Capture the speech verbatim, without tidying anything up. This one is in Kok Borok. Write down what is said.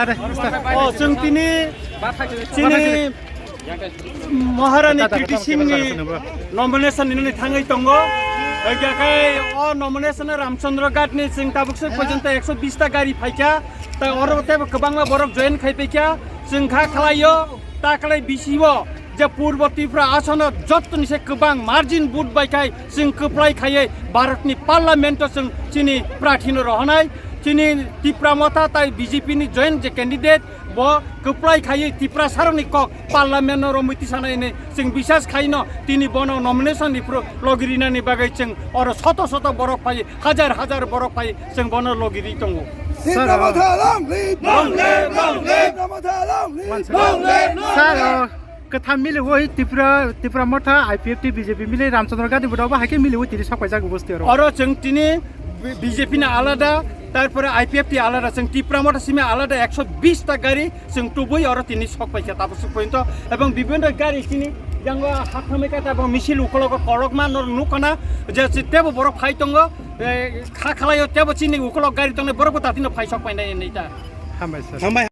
O chwng tini chini Maharani Kriti Singhni nomination ninani thangwi tongo. Hwnkhe o nomination Ramchandra Ghatni chwng tabuk se porjonto ekso bish ta gari phaikha. Tai oro teibo kwbangma borok join khai paikha. Chwng kha khlaio, ta khlai bisio je Purbo Tripura asono jottoni se kwbang margin vote bai khai chwng kwplai khaiwi Bharatni Parliament-o chwng chini prathino rohonai. Chini Tipra Motha tai B J P ni joint je candidate, bo kwplai khaiwi Tiprasarokni kok Parliament-o romwi tisanai hinwi chwng bisas khaino tini bono nomination ni phuru logi rinani bagwi chwng oro soto soto borok phai, hajar hajar borok phai chwng bono logi ri tongo. Sir, Tipra Motha long live! Long live, long live! Tipra Motha long live! One second. Long live, long live! Sir, uh, kwtham mili woi Tipra, Tipra Motha, I P F T, B J P mili Ramchandra Ghatni bodo ba haikhe mili woi tiri sok paijak bosti oro. Oro chwng tini B J P na alada, tarpore I P F T alada, chwng Tipra Motha simi alada ekso bish ta gari chwng tubui oro tini sok paikha tabuk suk pointo, ebong bibhinno gari chini yango hathamai kha tabuk misil ukologo kolokma nor nukana je tebo borok phai tongo, eh, kha khlaio tebo chini ukolok gari tongnai borok bo tatino phai sok painai nita. Hambai sir. Hambai.